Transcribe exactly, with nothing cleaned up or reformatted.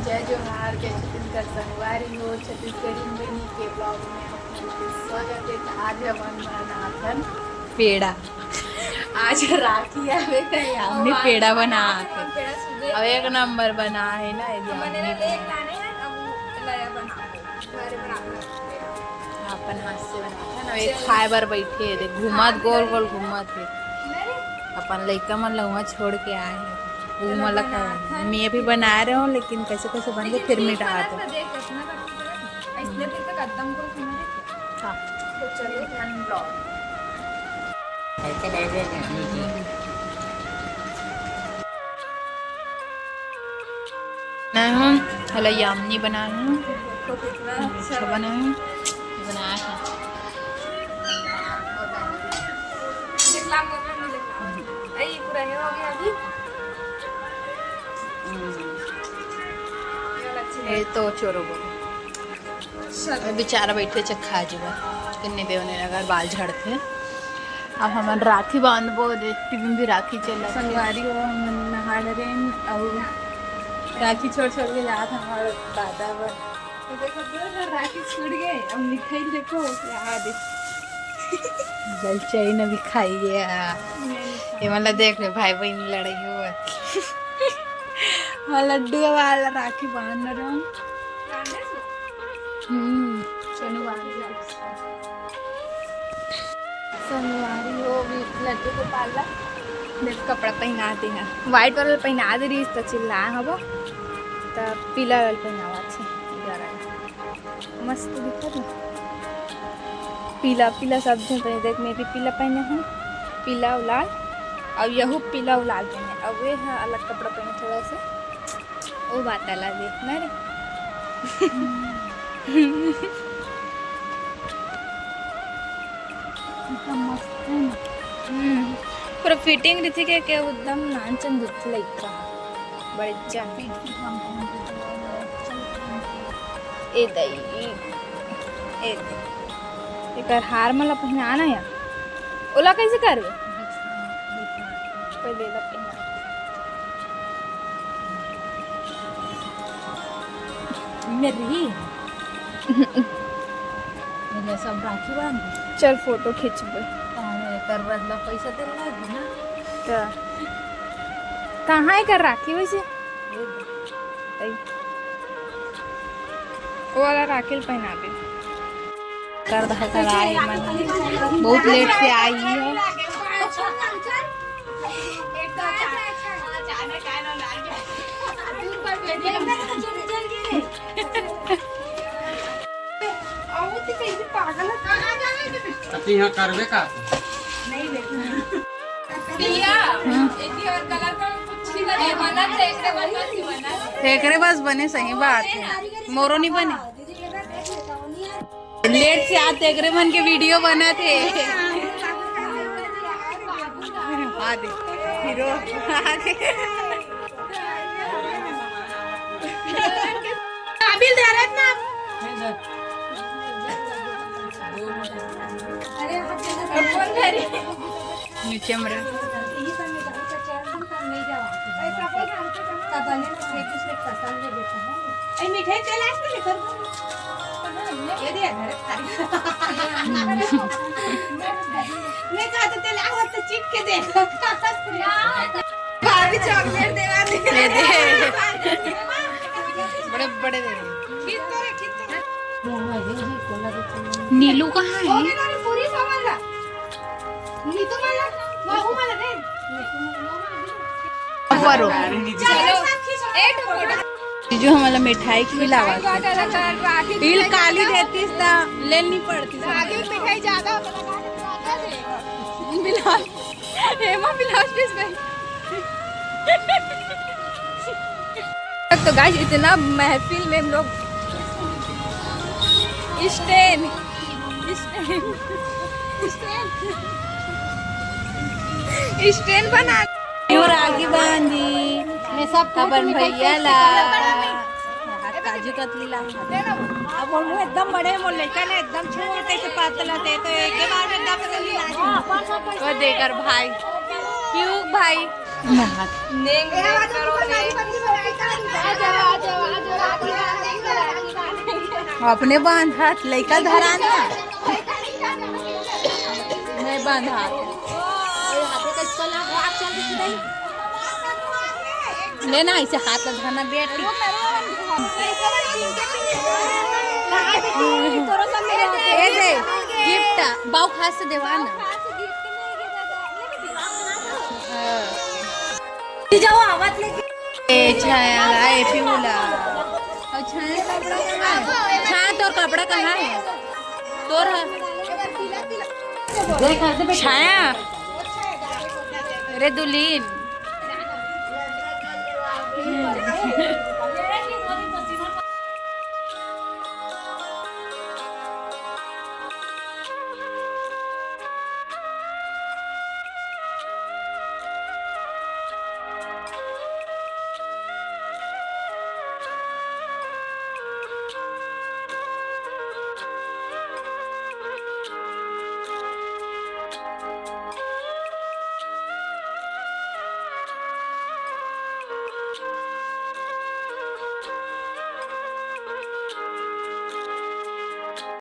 जय जोहार, जय छत्तीसगढ़ संगवारी हो। छत्तीसगढ़ी बहिनी के vlog में आप लोग के स्वागत है। तो आज हमन बनाथन पेड़ा। आज राखी आवे त हमने पेड़ा बनाथन। अब एक नंबर बना है ना, ये हमने देख लाने हैं, अब लया बना। अपन हाथ से बनाथन। अब एक खाए बर बैठे हे, देख घूमत, गोल गोल घूमत हे। अपन लइका मन ला उहाँ छोड़ के आए हे। वो मन ला खा-, मैं भी बना रहे हो, लेकिन कैसे कैसे बन के फिर मिटा दो। हाँ। तो चलो, हम vlog। हल्का बड़ा बड़ा बनाने दो। बनाए हूँ, हला यामिनी बनाए हूँ। अच्छा बनाए हूँ, बनाए हूँ। ये तो चोरो बोलो। बेचारा बैठे चक्खा जुआ, किन्नी देव ने अगर बाल झड़ते। अब हमन राखी बांधबो, देख टीवी में भी राखी चलत हे। संगवारी हो, हमन नहा डरेन अउ राखी छोड़ छोड़ के जात हन हमर दादा बर। तो देखो, दो बार राखी छूट गए, अब मिठाई देखो, याद है। गलचाई न भी खाइए। ये वाला देख ले, भाई बहन लड़ाई हुआ। हाँ, लड्डू वाला राखी बांध रहा हूँ। हम्म, चलो बांध लो। संगवारी हो, भी लड्डू गोपाल ला देख कपड़ा पहना दे है। White वाला पहना दे रही तो चिल्ला हबो, त पीला वाला पहनावा छे। मस्त दिखत है। पीला, पीला सब झन पहने, देख मैं भी पीला पहने हूँ, पीला अउ लाल, अउ यहू पीला अउ लाल पहने, अउ ये हा अलग कपड़ा पहने थोड़ा सा। ओ बात ला देख ना रे। एकदम मस्त है ना? हम्म, पूरा fitting रहिथे के, के एकदम नानचन दिखथे लइका। बड़े जन। ए दई, ए दई। एकर हार मन ला पहिनाना या। ओला कैसे करबे? पहले ला पहिना। मेरी। ये सब राखी बांध। चल फोटो खींचबे। ताहले एकर बदला पैसा देला ना। त कहाँ एकर राखी वैसे? ये दे। ऐ। वो वाला राखी ल पहना दे। कर दहा कर आई मन। बहुत लेट से आई है। अति यहाँ करबे का? भैया, एक ही और कलर का कुछ नहीं बना, तेकरे बस बस ही बना। तेकरे बस बने, सही बात है। मोरो नहीं बने। लेट से आ, तेकरे मन के वीडियो बना थे। आ दे, हीरो। आ दे। काबिल धरत ना। अरे, नीचे मरा। ए, मिठाई तेल आज के लेकर। ये दिया घर खाली। मैं कहा तो तेल आवत तो चिप के दे। भाभी चॉकलेट देवा दे। दे दे। बड़े बड़े दे दे। नीलू कहाँ है? पूरी सामान ला। नीतू मला, बाबू मला दे। करो। जीजू हमला मिठाई खिलावा। तिल काली देतीस त ले नहीं पड़ती। मिठाई ज्यादा होता। बिलास, हेमा बिलास भी इसमें। तो गाइस, इतना महफिल में हम लोग स्टैंड, स्टैंड, स्टैंड, स्टैंड बना। राखी बांधी, मैं सब अपन भैया ला। काजू कतली ला। अब वो एकदम बड़े, मोर लइका ने एकदम छोटे से पातला थे, तो एक ही बार में एकदम। वो देकर भाई, क्यों भाई? नेंग, नेंग करो, नेंग। आ जाओ, आ जाओ, आ जाओ। अपने बांधत, लइका धराना। मैं बांधत। लेना ऐसे हाथ ला धरना बेटी। ए दे, गिफ्ट बाऊ खास से देवा ना। हाँ। ए छाया, ए पिउला। अच्छा, छाया, तोर कपड़ा कहाँ है? तोर ह-, छाया, रे दुलीन।